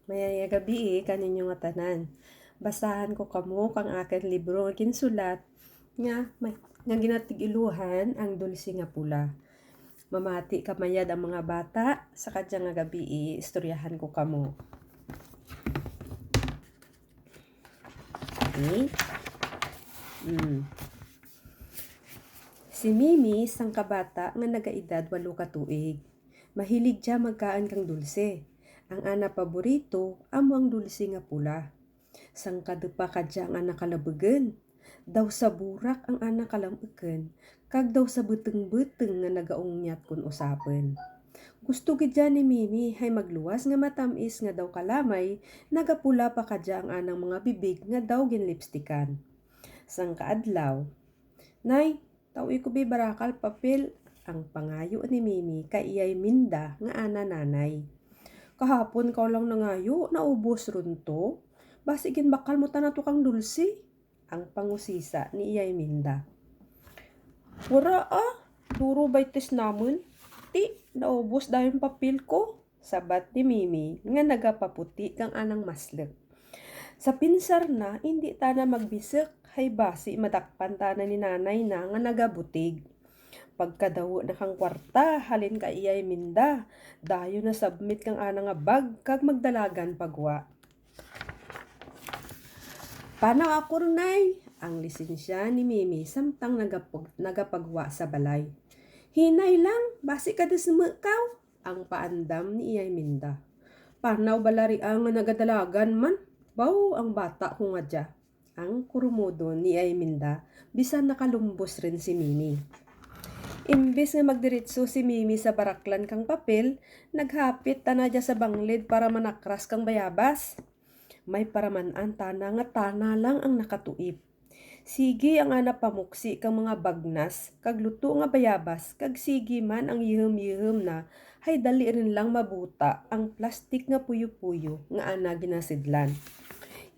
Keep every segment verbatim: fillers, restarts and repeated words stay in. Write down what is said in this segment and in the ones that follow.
Mayad nga gabii kaninyo nga tanan. Basahan ko kamo kang akun libro nga ginsulat nga may, nga ginatig-iluhan Ang Dulse nga Pula. Mamati ka mayad ang mga bata, sa kadya nga gabii, istoryahan ko kamo. Okay? Mm. Si Mimi, sangka bata nga nagaedad walo ka tuig. Mahilig dya magkaun kang dulse. Ang ana paborito, amo ang dulse nga pula. Sangka dupa kadya ang ana kalabugun. Daw sa burak ang ana kalam-ukun, kag daw sa buteng-buteng nga nagaungyat kon usapun. Gusto gid dya ni Mimi hay magluwas nga matam-is nga daw kalamay, nagapula pa kadya ang anang mga bibig nga daw ginlipstikan. Sangka adlaw, "Nay, taw-i ko bi barakal papel," ang pangayo ni Mimi kay iyay Minda nga ana nanay. "Kahapon kaw lang nangayo, naubos run to. Basi ginbakal mo tana to kang dulse," ang pangusisa ni iyay Minda. "Wara, ah, duro bay test namun. Ti, naubos dayon papel ko," sabat ni Mimi nga nagapaputi kang anang masluk. Sa pinsar na, indi tana magbisuk, hay basi madakpan tana ni nanay na nga nagabutig. Pagkadawu na kang kwarta halin kay iyay Minda, dayon na submit kang ana nga bag kag magdalagan pagwa. "Panaw ako run, Nay," ang lisensya ni Mimi samtang nagapag-, nagapagwa sa balay. "Hinay lang, basi kadusmu kaw," ang paandam ni iyay Minda. "Panaw bala ria nga nagadalagan man, baw ang bata ko nga dya," ang kurumudon ni iyay Minda, bisan nakalumbos run si Mimi. Imbis nga magdiretso si Mimi sa baraklan kang papel, naghapit tana dya sa banglid para manakras kang bayabas. May paraman-an tana nga tana lang ang nakatuip. Sige ang ana pamuksi kang mga bagnas kag luto nga bayabas, kag sige man ang yihum-yihum na, hay dali run lang mabuta ang plastik nga puyo-puyo nga ana ginasudlan.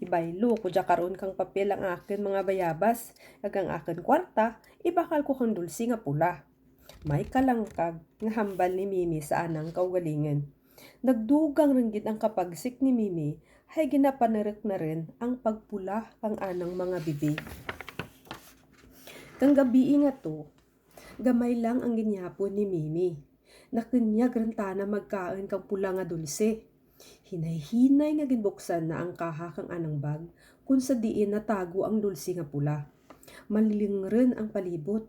"Ibaylo ko dya karon kang papel ang akun mga bayabas, kag ang akun kwarta, ibakal ko kang dulse nga pula." May kalangkag nga hambal ni Mimi sa anang kaugalingun. Nagdugang run gid ang kapagsik ni Mimi, hay ginapanuruk na run ang pagpula kang anang mga bibig. Kang gabii nga to, gamay lang ang ginyapon ni Mimi. Nakunyag run tana magkaun kang pula nga dulse. Hinay-hinay nga ginbuksan na ang kaha kang anang bag, kon sa diin natago ang dulse nga pula. Malilung run ang palibot.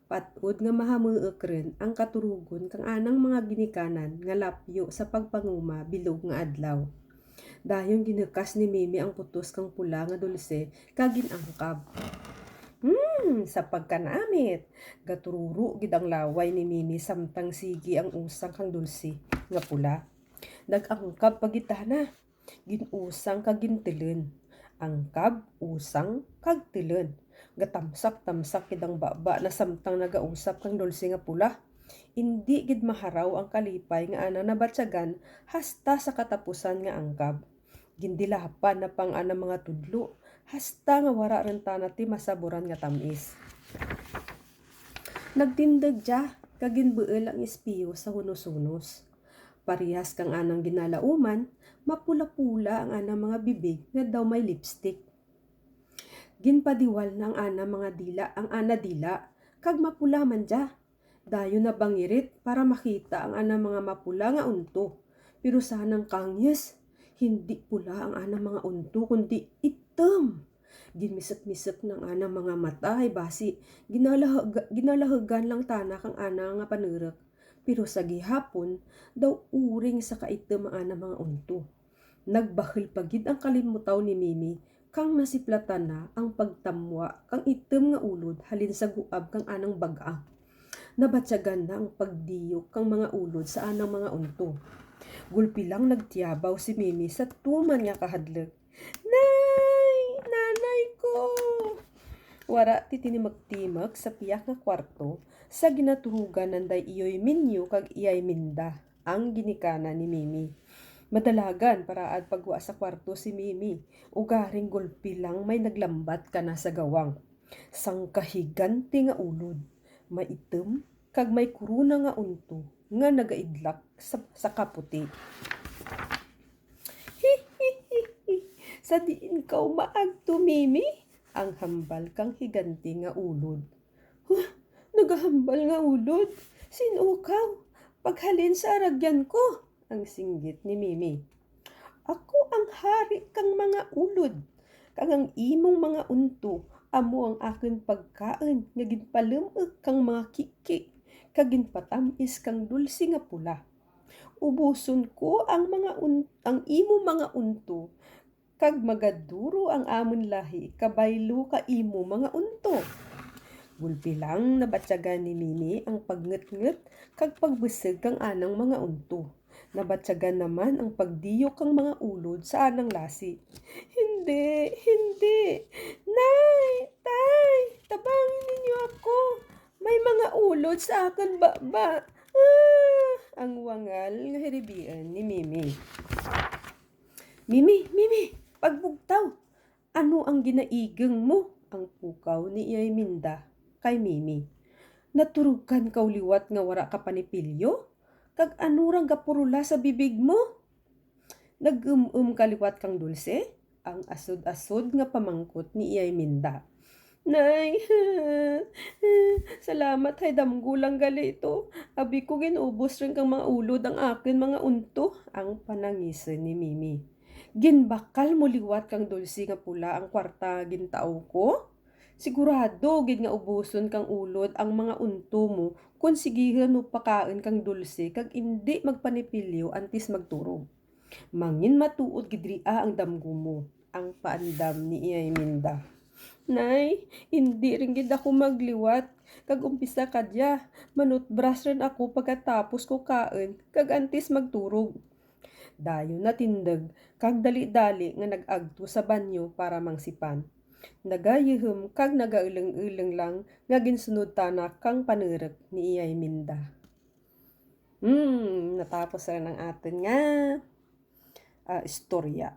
Pat-od nga mahamuuk run ang katurugon kang anang mga ginikanan nga lapyo sa pagpanguma bilog nga adlaw. Dayon ginukas ni Mimi ang putos kang pula nga dulse kag gin-angkab. Hmm, sa pagkanamit! Gatururo gid ang laway ni Mimi samtang sige ang usang kang dulse nga pula. Nag-angkab pa gid tana. Gin-usang kag gintulun. Angkab, usang, kag tulun. Gatamsak-tamsak gid ang baba na samtang nagausap kang dulse nga pula. Indi gid maharaw ang kalipay nga ana nabatyagan hasta sa katapusan nga angkab. Gindilapan na pa ang ana mga tudlo, hasta nga wara run tana ti masaburan nga tam-is. Nagtindug dya, kag ginbuul ang espiyo sa hunos-hunos. Parehas kang anang ginalauman, mapula-pula ang anang mga bibig nga daw may lipstick. Ginpadiwal na ang ana mga dila, ang ana dila, kag mapula man dya. Dayon na bangirit para makita ang ana mga mapula nga unto. Pero sa anang kangyus, hindi pula ang ana mga unto, kundi itum. Ginmisuk-misuk na ang ana mga mata, hay basi, ginalahuga-, ginalahugan lang tana kang ana nga panuruk. Pero sa gihapon, daw uring sa kaitum ang ana mga unto. Nagbahul pa gid ang kalimutaw ni Mimi, kang nasiplatan na ang pagtamwa kang itum nga ulod halin sa guab kang anang bag-a. Nabatyagan na ang pagdiyok kang mga ulod sa anang mga unto. Gulpi lang nagtiyabaw si Mimi sa tuman nga kahadluk. "Nay! Nanay ko!" Wara ti tinimuk-timuk sa piyak nga kwarto, sa ginaturugan nanday Iyoy Minyo kag Iyay Minda ang ginikanan ni Mimi. Madalagan paraad pagwa sa kwarto si Mimi, ugaring gulpi lang may naglambat kana sa gawang. Sangka higante nga ulod, maitum, kag may korona nga unto nga nagaidlak sa, sa kaputi. "Hi! Sa diin kaw maagto, Mimi? Ang hambal kang higante nga ulod. Huh? Nagahambal nga ulod? Sin-o kaw? Paghalin sa aragyan ko, ang singgit ni Mimi. Ako ang hari kang mga ulod, kag ang imong mga unto, amo ang akun pagkaun nga ginpalum-ok kang mga kiki, kag ginpatam-is kang dulse nga pula. Ubuson ko ang mga un-, ang imo mga unto, kag magaduro ang amun lahi kabaylo ka imo mga unto. Gulpi lang nabatyagan ni Mimi ang pagngetnget kag pagbusug kang anang mga unto. Nabatyagan naman ang pagdiyok kang mga ulod sa anang lasi. Hindi, hindi. Nay, tay, tabangin ninyo ako. May mga ulod sa akun baba. Ah! Ang wangal nga hiribiun ni Mimi. Mimi, Mimi, pagbugtaw. Ano ang ginaigong mo? Ang pukaw ni Iyay Minda kay Mimi. Naturugan kaw liwat nga wara ka panipilyo? Kag ano rang gapurula sa bibig mo? Nag-um-um ka liwat kang dulse? Ang asod-asod nga pamangkot ni Iyay Minda. Nay, salamat hay damgo lang gali to. Abi ko gin-ubos run kang mga ulod ang akun mga unto, ang panangisun ni Mimi. Ginbakal mo liwat kang dulse nga pula ang kwarta nga gintao ko? Sigurado gid nga ubuson kang ulod ang mga unto mo kon sigihun mo pakaun kang dulse kag indi magpanipilyo antes magturog. Mangin matuod gid ria ang damgo mo, ang paandam ni Iyay Minda. Nay, indi run gid ako magliwat, kag umpisa kadya, manutbras run ako pagkatapos ko kaun kag antes magturog. Dayon natindug kag dali-dali nga nag-agto sa banyo para mangsipan. Nagayuhum kag nagaulung-ulung lang nga ginsunod tana kang panuruk ni Iyay Minda. Hmm, natapos run ang atun nga, ah, istorya.